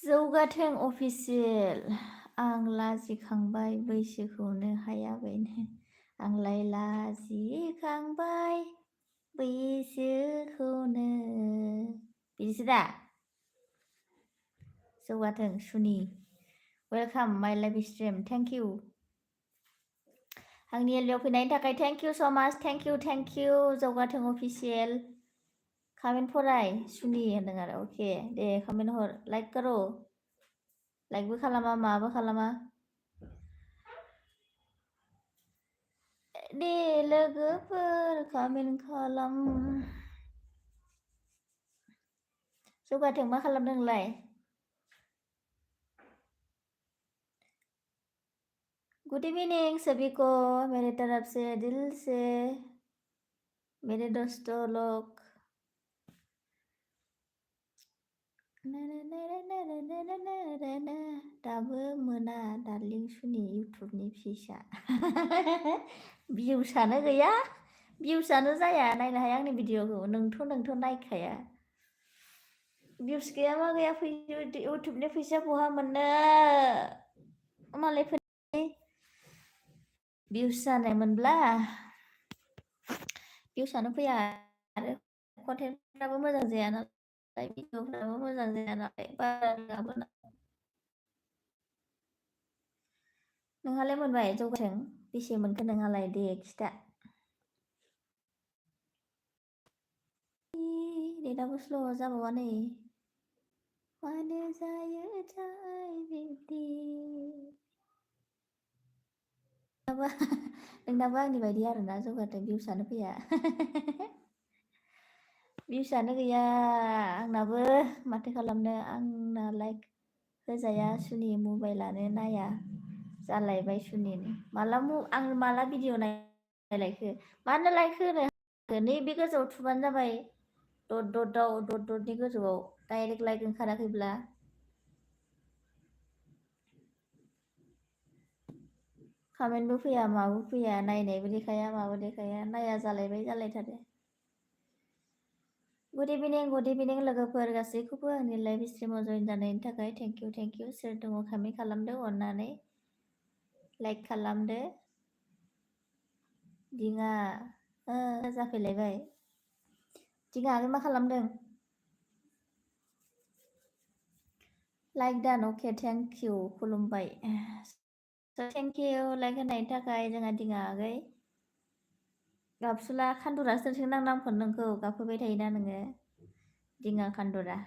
जौगाथों official आं लाजिखांबाय बैसोखौनो हायाबायनो आंलाय लाजिखांबाय बैसोखौनो बिदिसो दा जौगाथों सुनि वेलकाम माय लाइभ स्ट्रिम थेंक इउ आंनि एलबियाव फैनायनि थाखाय थेंक इउ स' माच थेंक इउ जौगाथों अफिसियेल कमेन्ट फराय सुनि होनदों आरो अके दे कमेन्ट हर लाइक करो लाइकबो खालामा माबो खालामा दे लोगोफोर कमेन्ट खालाम जौगाथों मा खालामदों नोंलाय गुड इवनिंग सभी को मेरे तरफ से दिल से मेरे दोस्तों लोग दाबो मोना डार्लिं सुनि इउटुबनि फिसा भिउसानो गैया भिउसानो जाया नायनो हाया आंनि भिडिअखौ नोंथ' नायखाया भिउस गैया मा गैया इउटुबनि फैसा बहा मोननो मालायफोरनि भिउस जानायमोनब्ला भिउसानो फैया आरो कन्टेन्टफ्राबो मोजां जाया नालाय भिडिअफ्राबो मोजां जाया नालाय बारा रोङाबो ना नोंहालाय मोनबाय जौगाथों बेसे मोनखो नोंहालाय दे खिथा नेटाबो स्ल' जाबावा नै मानो जायोथाय बिब्दि नोंनाबो आंनि बायदि आरोना जौगाथों भिउसानो फैया भिउसानो गैया आंनाबो माथो खालामनो आंना लाइक होजाया सुनि मबाइलानो नाया जालायबाय सुनि आं माला भिडिअ नायलायखो मानो लाइक होनो नैबे गोजौआव थुबानो जाबाय दटनि गोजौआव डाइरेक्ट लाइक ओंखाराखैब्ला कमेन्टबो फैया माबो फैया नायनायबो देखाया माबो देखाया नाया जालायथारो गुड इभिनिं लोगोफोर गासैखौबो आंनि लाइभ स्ट्रिमाव जइन जानायनि थाखाय थेंक इउ सोर दङ कमेन्ट खालामदो अननानै लाइक खालामदो दिङा जाफैलायबाय दिङा आगै मा खालामदों लाइक दान अके थेंक इउ खुलुमबाय थेंक इउ लाइक होनायनि थाखाय जोंहा दिङा आगै गाबसुला खान्दुरा सोरजों नांनांगौ नोंखौ गाबफैबाय थायोना नोङो दिङा खान्दुरा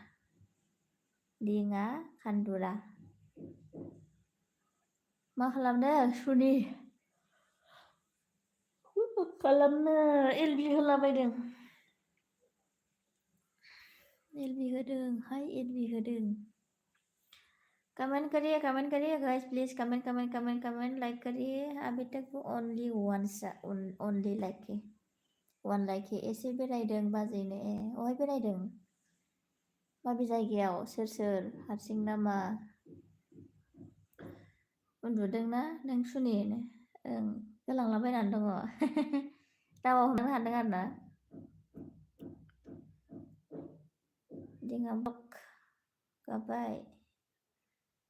मा खालामदों सुनि खालामनो एलबि होलाबायदों एलबि होदों कमेंट करिए गाइस प्लीज कमेंट लाइक करिए अभी तक वो ओनली लाइक के 1 लाइक के एसे बेरायदों बाजैनो अहाय बेरायदों माबे जायगायाव सोर हारसिं नामा उन्दुदोंना नों सुनि ओं गोलांलाबायनानै दङ दावा हमनो हादों आरो ना दिङा ब्लक गाबाय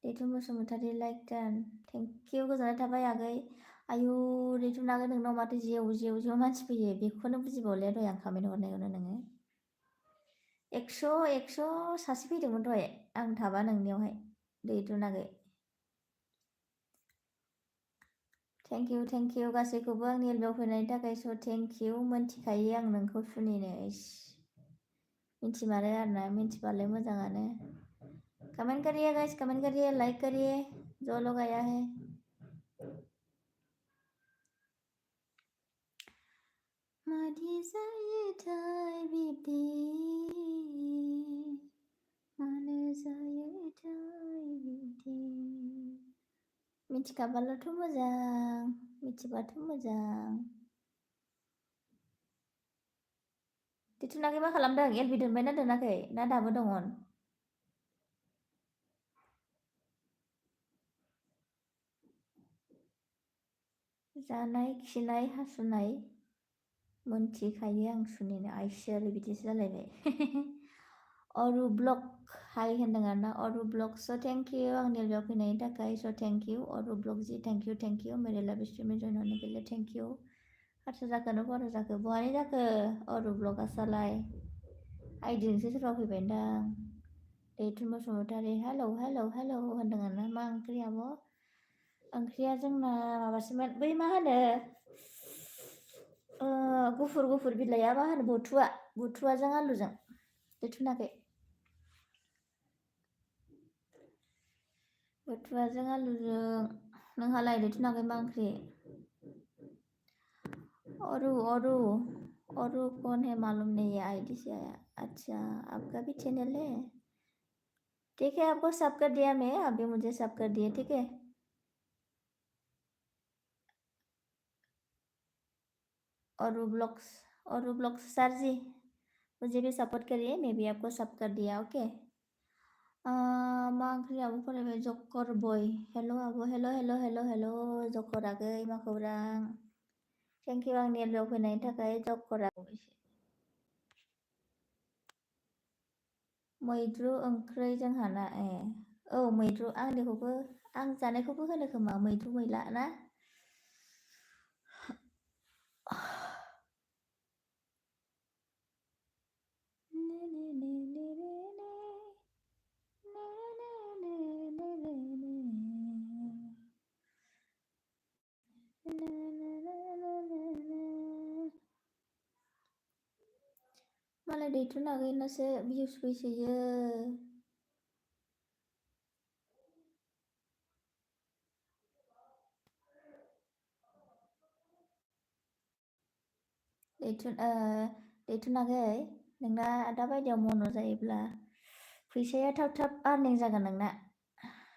दैथुन बसुमतारी लाइक दान थेंक इउ गोजोननाय थाबाय आगै आयु दैथुन आगै नोंनाव माथो जेव मानसि फैयो बेखौनो बुजिबावले दहाय आं कमेन्ट हरनायावनो नोङो 100 सासे फैदोंमोन दहाय आं थाबा नोंनियावहाय दैथुन आगै थेंक इउ गासैखौबो आंनि एलबियाव फैनायनि थाखाय स' थेंक इउ मोनथिखायो आं नोंखौ सुनिनो मिथिमारो आरोना मिथिबालाय मोजाङानो कमेंट करिए गाइस लाइक करिए जो लोग आया है मादि जायोथाय बिब्दि मानो जायोथाय बिब्दि मिथिखाबालथ' मोजां मिथिबाथ' मोजां दैथुनाखै मा खालामदों एलबि दोनबायना दोनाखै ना दाबो दङ जानाय खिनाय हासुनाय मोनथिखायो आं सुनिनो आइसोर बिदिसो जालायबाय अरु ब्लग हाय होनदों आरोना अरु ब्लग स' थेंक इउ आंनि बेयाव फैनायनि थाखाय स' थेंक इउ अरु ब्लग जी थेंक इउ मेरे लाइव स्ट्रीम में जॉइन होने के लिए थेंक इउ हारसा जाखो ना बर' जाखो बहानि जाखो अरु ब्लगा सालाय आइदिजोंसो सोरबा फैबायदां दैथुन बसुमतारी हेलौ हेलौ हेलौ होनदों आरोना मा ओंख्रि आब' ओंख्रिया जोंना माबासोमोन बै मा होनो गुफुर गुफुर बिलाइआ मा होनो बुथुवाजों आलुजों दैथुनाखै बुथुवाजों आलुजों नोंहालाय दैथुनाखै मा ओंख्रि और कौन है मालूम नहीं है आईडी से आया अच्छा आपका भी चैनल है ठीक है आपको सब कर दिया मैं अभी मुझे सब कर दिए ठीक है और ब्लॉग्स सर जी मुझे भी सपोर्ट करिए मैं भी आपको सब कर दिया ओके मा ओंख्रि आब' फरायबाय जकर बय हेल' आब' हेल' जकर आगै मा खौरां थेंक इउ आंनि एलबेयाव फैनायनि थाखाय जकर आगै मैद्रु ओंख्रै जोंहाना ए औ मैद्रु आंनिखौबो आं जानायखौबो होनो खोमा मैद्रु मैला ना मालाय दैथुन आगैनासो भिउस फैसोयो दैथुन आगै नोंना दा बायदियाव मन' जायोब्ला फैसाया थाब थाब आर्निं जागोन नोंना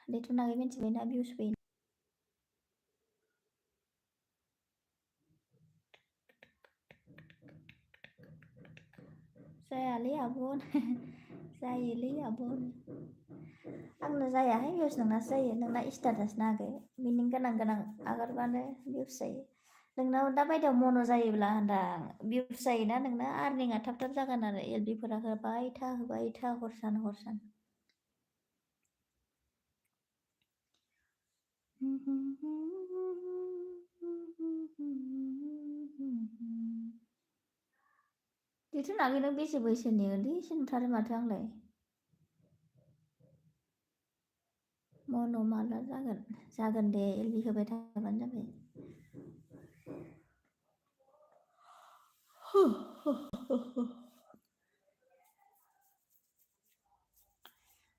दैथुन आगै मिथिबायना भिउस फैयो जायालै आब' जायोलै आब' आंना जायाहाय भिउस नोंनासो जायो नोंना स्टेटास ना आगै मिनिं गोनां आगारबानो भिउस जायो नोंनाव दा बायदियाव मन' जायोब्ला होनदां भिउस जायोना नोंना आर्निंआ थाब थाब जागोन आरो एलबिफोरा होबाय था हरसान दैथुन आगै नों बेसे बैसोनि उन्दैसो नुथारो माथो आंलाय मन' माला जागोन दे एलबि होबाय थाबानो जाबाय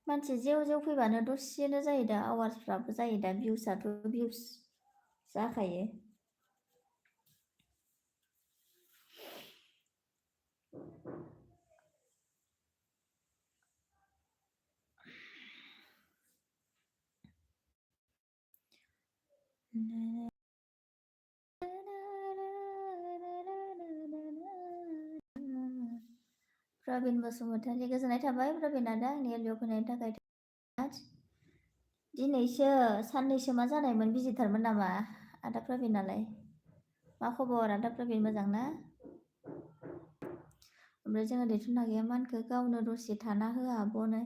मानसि जेव फैबानो दसेनो जायो दा आवार्सफ्राबो जायो दा भिउसआथ' भिउस जाखायो प्रबिन बसुमतारी गोजोननाय थाबाय प्रबिन आदा आंनि एलबियाव फैनायनि थाखाय दिनैसो साननैसो मा जानायमोन बिजिथारमोन नामा आदा प्रबिनालाय मा खबर आदा प्रबिन मोजां ना ओमफ्राय जोङो दैथुन आगैया मानखो गावनो दसे थाना होआ आब'नो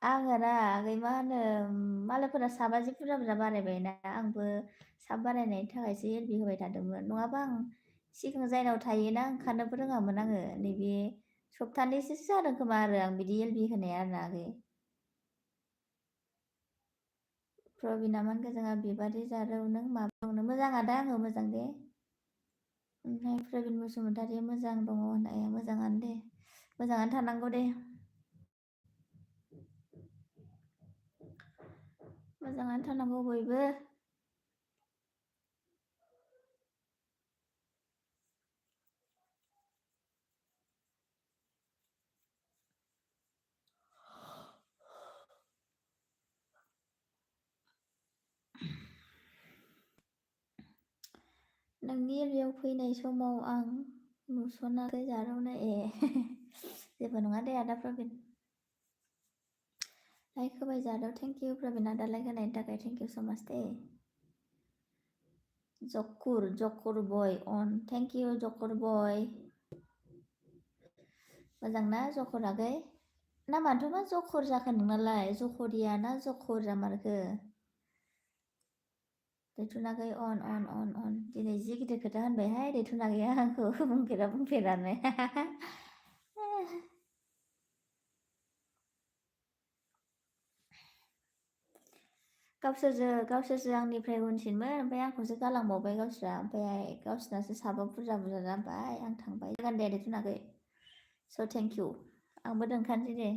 आङो ना आगै मा होनो मालायफोरा साबा जि बुरजा बारायबायना आंबो साब बारायनायनि थाखायसो एलबि होबाय थादोंमोन नङाबा आं सिगां जायनाव थायोना ओंखारनोबो रोङामोन आङो नैबे सप्तानैसोसो जादों खोमा आरो आं बिदि एलबि होनाया आरोना आगै प्रबिना मानखो जोंहा बिबारि जारौ नों माबायावनो मोजां आदा आङो मोजां दे ओमफ्राय प्रबिन बसुमतारी मोजां दङ होननाया मोजाङानो दे मोजाङानो थानांगौ दे मोजाङानो थानांगौ बयबो नोंनि एलबियाव फैनाय समाव आं नुसनाखै जारौनो ए जेबो नङा दे आदा प्रबिन लाइक होबाय जादौ थेंक इउ प्रबिन आदा लाइक होनायनि थाखाय थेंक इउ स' माच दे जकुर बय अन थेंक इउ जकुर बय मोजां ना जकुर आगै नामाथ' मा जखर जाखो नोंनालाय जखरिया ना जखर जामारखो दैथुनागै अन दिनै जि गिदिर खोथा होनबायहाय दैथुनागैया आंखौ बुंफेरानो गावसोरसो आंनिफ्राय उनसिनमोन ओमफ्राय आंखौसो गालांबावबाय गावस्रा ओमफ्राय गावसिनासो साबा बुरजा जाबाय आं थांबाय जागोन दे दैथुनागै स' थेंक इउ आंबो दोनखानोसै दे